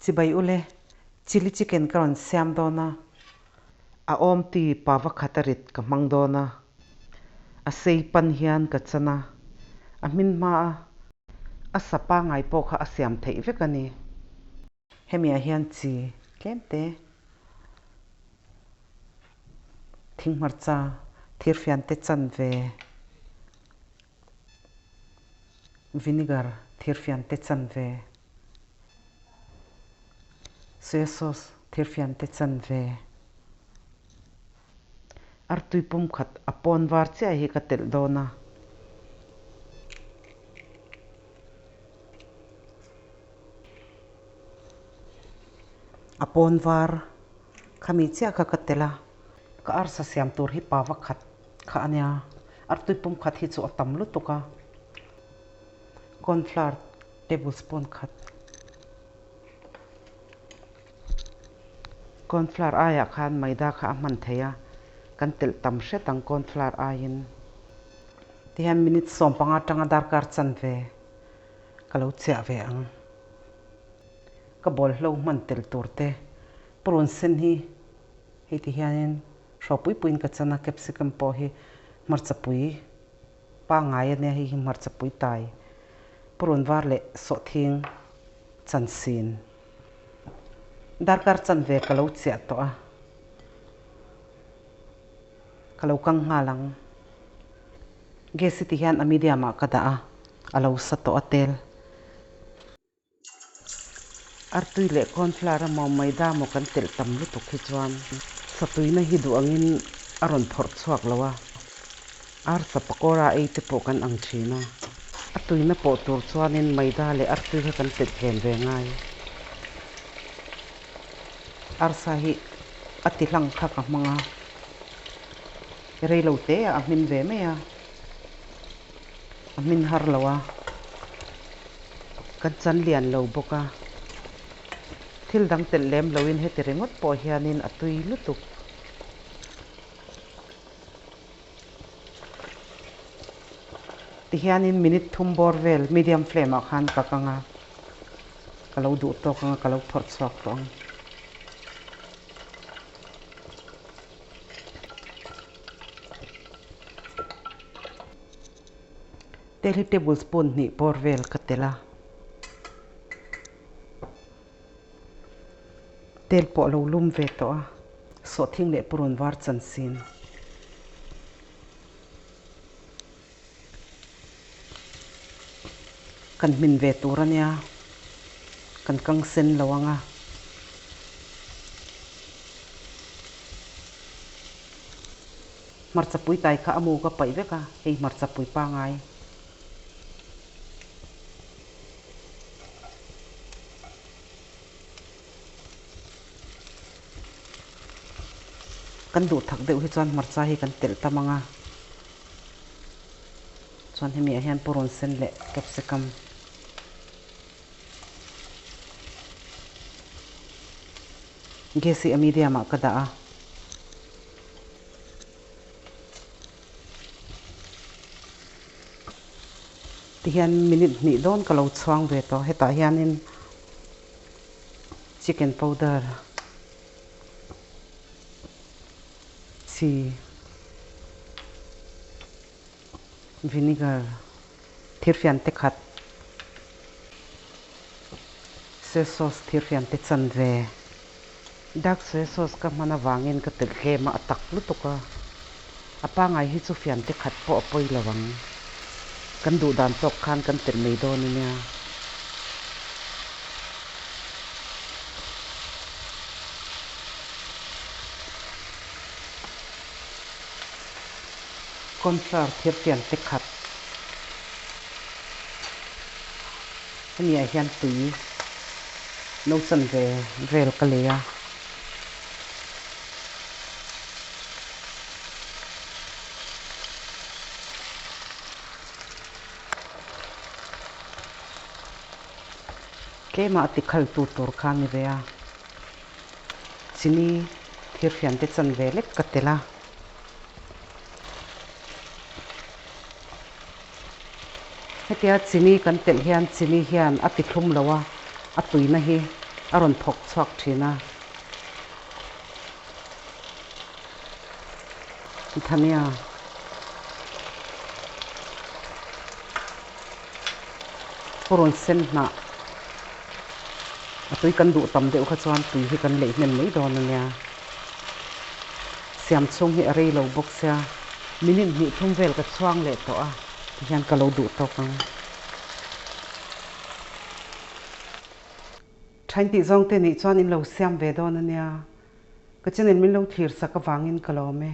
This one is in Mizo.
Chibai ule, chilli chicken ka rawn siam dawn a. A awm ti pa va khat a rit ka hmang dawn a. A sei pan hian ka chan a, a hmin hma a, a sa pangai pawh kha a siam theih vek a ni. Hemi ah hian chi tlem te thinghmarcha thirfian te chan ve, vinegar thirfian te chan ve, soya sauce thirfian te chan ve, artui pumkhat a pawn var chiah hi ka telh dawn a. A pawn var khami chiah kha ka tel a, ka arsa siam tur hi pa vakhat kha a nia, artui pum khat hi chu a tam lutuk a, cornflour tablespoon khat, cornflour aiah khan maida kha a hman thei a, kan telh tam hret ang cornflour aiin tihian minute 15 atanga darkar chanve. Ka lo chiah ve ang. Ka bawlhlo hman tel tur te purun sen hi hei ti hianin hraw pui puiin ka chan a, capsicum pawh hi hmarcha pui pangngai a nia, hei hi hmarcha pui tai purun var leh sawhthing chan sin darkar chan ve ka lo chiah tawh a. Ka lo kang nghal ang. Gas hi ti hian a medium ah ka dah a, a lo sa tawh a tel. Artui leh cornflour a maw maida maw kan telh tam lutuk hi chuan satuina hi duh angin a rawn phawrh chhuak lo a, arsa pakora ei te pawh kan ang thin a. A tuina pawh tur chuanin maida leh artui kha kan telh tlem ve ngai. Arsa hi a ti hlang kha ka hmang a, rei lo te ah a hmin ve mai a, a hmin har lo a, kan chan lian lo bawk a, thil dang telh lem loin heti ringawt pawh hianin a tui lutuk. Tihianin minute thum bawr vel medium flame ah khan ka kang a, ka lo duh tawk ang a, ka lo phawrh chhuak tawh ang. Tel hi tablespoon hnih bawr vel ka telh a, tel pawh a lo lum ve tawh a, sawhthing leh purun var chansin. Kan hmin ve tur a nia, kan kang sen lo ang a. Hmarcha pui tai kha a mu ka paih vek a, hei hmarcha pui pangai. Kan duh thak deuh hi chuan hmarcha hi kan telh tam ang a, chuan hemi ah hian purun sen leh capsicum gas hi a medium ah ka dah a. Tihian minute hnih dawn ka lo chhuang ve tawh hetah hianin chicken powder chi vinegar thirfian te khat soy sauce thirfian te chanve dark soy sauce ka hman avangin ka telh tlem a a tak lutuk a a pangai hi chu fian te khat pawh a pawi lo ang kan duh dan tawk khan kan telh mai dawn a nia. Cornflour thirfian te khat hemi ah hian tui no chan ve vel ka lei a. Tlema a tikhal tu tur kha a ni ve a, chini thirfian te chan ve lek ka tel a. Hetia chini kan telh hian chini hian a ti thlum lo a, a tuina hi. A rawn phawk chhuak thin a. Dhania. Purun sen hnah. A tui kan duh tam deuh kha chuan tui hi kan leih hnem mai dawn a nia. Siam chhung hi a rei lo bawk sia. Minute hnih thum vel ka chhuang leh tawh a, tihian ka lo duh tawk ang. Thain tih zawng te nih chuan in lo siam ve dawn a nia. Ka channel min lo thlir sak avangin ka lawm e.